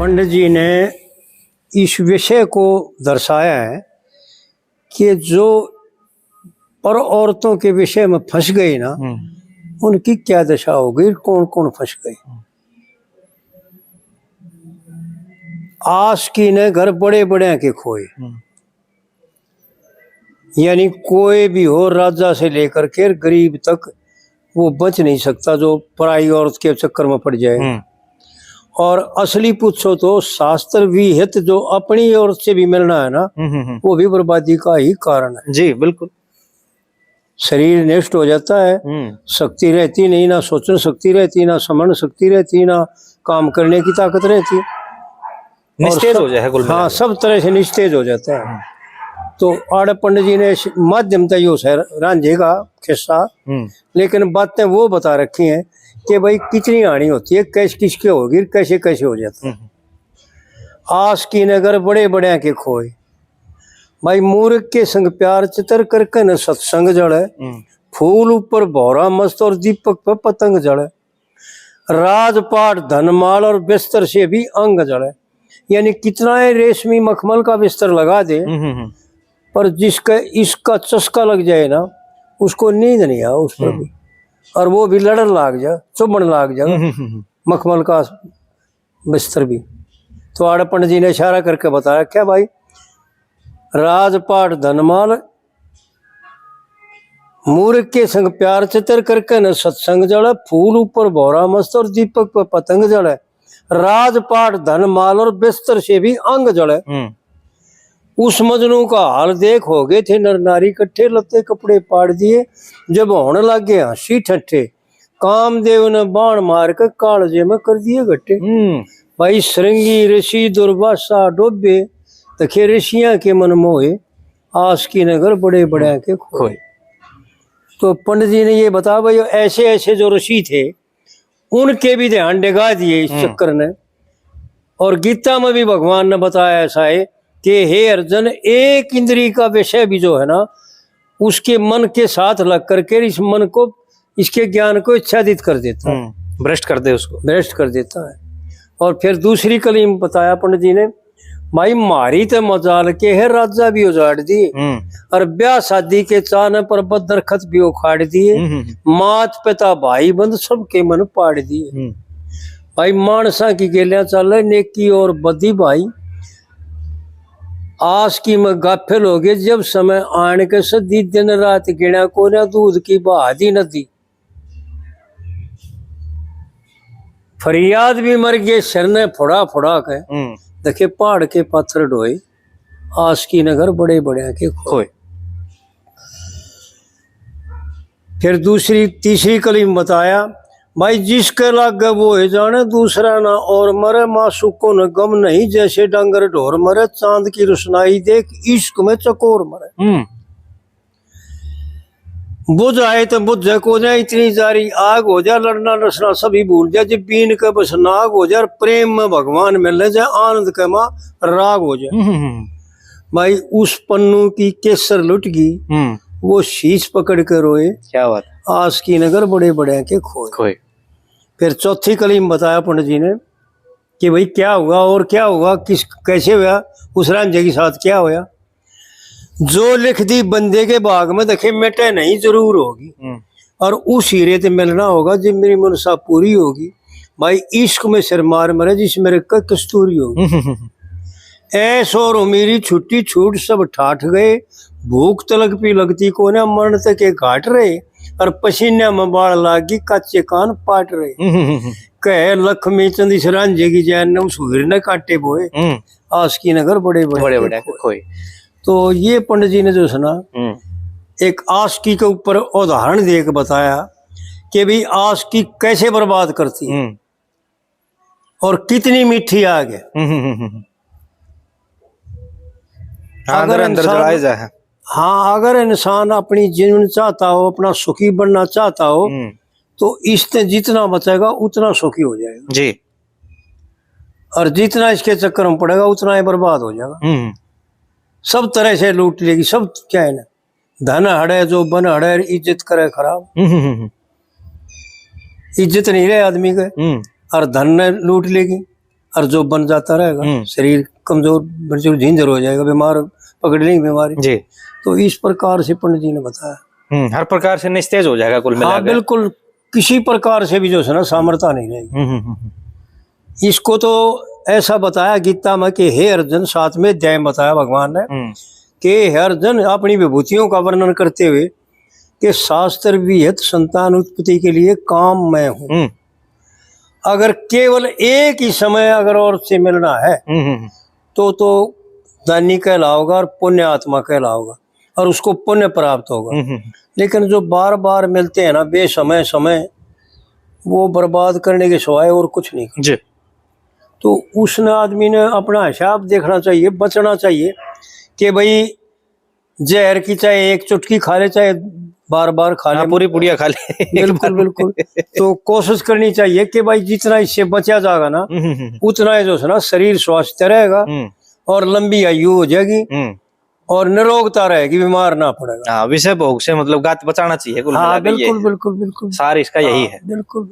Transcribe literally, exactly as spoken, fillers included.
पंडित जी ने इस विषय को दर्शाया है कि जो पर औरतों के विषय में फंस गए ना, हम्म। उनकी क्या दशा हो गई, कौन कौन फंस गए। हम्म। आस की ने घर बड़े बड़े के खोए। हम्म। यानी कोई भी हो, राजा से लेकर के गरीब तक, वो बच नहीं सकता जो पराई औरत के चक्कर में पड़ जाए। हम्म। और असली पूछो तो शास्त्र विहित जो अपनी औरत से भी मिलना है ना, हम्म, हम्म, हम्म। वो भी बर्बादी का ही कारण है। जी, बिल्कुल। शरीर नष्ट हो जाता है, हम्म। शक्ति रहती नहीं, ना सोचन शक्ति रहती, ना समझ शक्ति रहती, ना काम करने की ताकत रहती। और निस्तेज सब, हो जाए है कुल मिला हाँ, के। सब तरह से निस्तेज हो जाता है। हम्म। तो आड़े पंडित जी ने इस माध्यम तक यो सर रांझे का किस्सा, हम्म। लेकिन बातें वो बता रखी हैं कि भाई कितनी हानि होती है, कैसे किसके होगी, कैसे कैसे हो जाता है। हम्म। आस की नगर बड़े बड़े के खोए। भाई मूर्ख के संग प्यार चितर करके न सत्संग जले। हम्म। फूल ऊपर भौरा मस्त और दीपक पे पतंग जले। राजपाट धनमाल और बिस्तर से भी अंग जले। यानी कितना ही रेशमी मखमल का बिस्तर लगा दे, हम्म, हम्म, हम्म। पर जिसका इसका चस्का लग जाए ना, उसको नींद नहीं आ उस पर हम्म। भी। और वो भी लड़न लाग जा, चुभन लाग जा, हम्म, हम्म, हम्म। मखमल का बिस्तर भी। तो आड़े पंडित जी ने इशारा करके बताया, क्या भाई, राजपाट धनमाल, मूर्ख के संग प्यार चितर करके न सत्संग जले, फूल ऊपर भौरा मस्त और दीपक पे पतंग जले, राजपाट धनमाल और बिस्तर से भी अंग जले। हम्म। उस मजनू का हाल देख, हो गए थे नर नारी इकट्ठे, लत्ते कपड़े पाड़ दिए, जब होने लग गए हंसी ठट्ठे, कामदेव ने बाण मार के कालजे में कर दिए गट्टे। हम्म। भाई श्रृंगी ऋषि दुर्वासा डोबे, तखे ऋषियां के मन मोहे, आस की नगर बड़े बड़े के खोए। खोए। तो पंडित जी ने ये बताया भाई, ऐसे ऐसे जो ऋषि थे, उनके भी ध्यान डिगा दिए इस हम्म। चक्कर ने। और गीता में भी भगवान ने बताया ऐसा है कि हे अर्जुन, एक इंद्री का विषय भी जो है ना, उसके मन के साथ लग करके इस मन को, इसके ज्ञान को इच्छादित कर देता है। हम्म, भ्रष्ट कर दे उसको। भ्रष्ट कर देता है। और फिर दूसरी कली में बताया पंडित जी ने, भाई, म्हारी ते मजाल के है, राजा भी उजाड़ दिए, हम्म। और ब्याह शादी के चाह ने पर्वत दरखत भी उखाड़ दिए, हम्म, हम्म, हम्म। मात पिता भाई बंद सबके मन पाड़ दिए। हम्म। भाई, मानसा की गेलियां चाले नेकी और बदी भाई, आस की में गाफिल हो गए, जब समय आन के सदी, दिन रात गिणा कोन्या, दूध की बहा दी नदी। फरियाद भी मर गए सिर ने फुड़ा फुड़ा के। हम्म। देखे पहाड़ के पत्थर ढोए, आस की नगर बड़े बड़े के खोए। खोए। फिर दूसरी, तीसरी कली में बताया, भाई, जिसके लागे वो है जाने, दूसरा ना और मरे, मासूकों ने गम नहीं, जैसे डांगर ढोर मरे, चांद की रोशनाई देख, इश्क में चकोर मरे। हम्म। बुझ आए तो बुझे को जाए, इतनी जारी आग हो जा, लड़ना रसना सभी भूल जा, जब बीन के बस नाग हो जा, प्रेम में भगवान मिल जा, आनंद के माँ राग हो जा। हम्म, हम्म, हम्म। भाई, उस पन्नू की केसर लुट गई, हम्म। वो शीश पकड़ के रोए। क्या बात। आस की नगर बड़े बड़े के खोए। खोए। फिर चौथी कली में बताया पंडित जी ने कि भाई, क्या हुआ और क्या हुआ, किस, कैसे हुआ, उस रांझे के साथ क्या होया। जो लिख दी बंदे के भाग में, देखे मिटे नहीं, जरूर होगी। हम्म। और उस हीरे ते मिलना होगा, जिब मेरी मनसा पूरी होगी। भाई, इश्क में सिर मार मरे, जिस मेरे क-, कस्तूरी होगी। हम्म, हम्म, हम्म। ऐश और उमीरी छुट्टी छूट सब ठाठ गए, भूख तलक भी लगती कोन्या, मरण तक के घाट रहे, और पसीने में बाढ़ लाग गई, काचे कान पाट रहे। हम्म, हम्म, हम्म। कहे लक्ष्मी चंद इस रांझे की जैन ने, उस हीर ने कांटे बोए। हम्म। आस की नगर बड़े बड़े बड़े के बड़े खोए। खोए। तो ये पंडित जी ने जो सुना, हम्म। एक आसकी के ऊपर उदाहरण दे के बताया कि भाई आसकी कैसे बर्बाद करती है हम्म। और कितनी मीठी आग है। हम्म, हम्म, हम्म, हम्म। हाँ, अगर अंदर, अंदर इंसान, जलाए जा है। हाँ, अगर इंसान अपनी जीवन चाहता हो, अपना सुखी बनना चाहता हो, हम्म। तो इससे जितना बचेगा उतना सुखी हो जाएगा। जी। और जितना इसके चक्कर में पड़ेगा उतना ही बर्बाद हो जाएगा। हम्म। सब तरह से लूट लेगी, सब क्या है ना, धन हड़े जो बन हड़े, इज्जत करे खराब। हम्म, हम्म, हम्म। इज्जत नहीं रहे आदमी के, हम्म। और धन ने लूट लेगी। और जो बन जाता रहेगा, हम्म। शरीर कमजोर, बिल्कुल झिंझर हो जाएगा, बीमार पकड़ लेंगे बीमारी। जी। तो इस प्रकार से पंडित जी ने बताया। हम्म, हर प्रकार से निस्तेज हो जाएगा कुल मिला हाँ, के। बिल्कुल, किसी प्रकार से भी जो है ना, सामर्थ्य नहीं रहेगी। हम्म, हम्म, हम्म, हम्म। इसको तो ऐसा बताया गीता में कि हे अर्जुन, साथ में अध्याय में बताया भगवान ने हम्म। कि हे अर्जुन, अपनी विभूतियों का वर्णन करते हुए कि शास्त्र विहित संतान उत्पत्ति के लिए काम मैं हूँ। हम्म। अगर केवल एक ही समय अगर औरत से मिलना है, हम्म, हम्म, हम्म। तो, तो दानी कहलाओगा और पुण्य आत्मा कहलाओगा और उसको पुण्य प्राप्त होगा। हम्म, हम्म, हम्म। लेकिन जो बार बार मिलते हैं ना, बेसमय समय, वो बर्बाद करने के सिवाय और कुछ नहीं करते। जी। तो उसने, आदमी ने अपना हिसाब देखना चाहिए, बचना चाहिए कि भाई, जहर की चाहे एक चुटकी खा ले, चाहे बार बार खा ले, हाँ, पूरी पुड़िया खा ले। बिल्कुल, बिल्कुल। तो कोशिश करनी चाहिए कि भाई, जितना इससे बचा जाएगा ना, हम्म, हम्म, हम्म। उतना ही जो है ना, शरीर स्वस्थ रहेगा हम्म। और लंबी आयु हो जाएगी हम्म। और निरोगता रहेगी, बीमार ना पड़ेगा। हाँ, विषय भोग से मतलब गात बचाना चाहिए, कुल हाँ, मिला के ये बिल्कुल, है। बिल्कुल, बिल्कुल। सार इसका यही हाँ, है। बिल्कुल।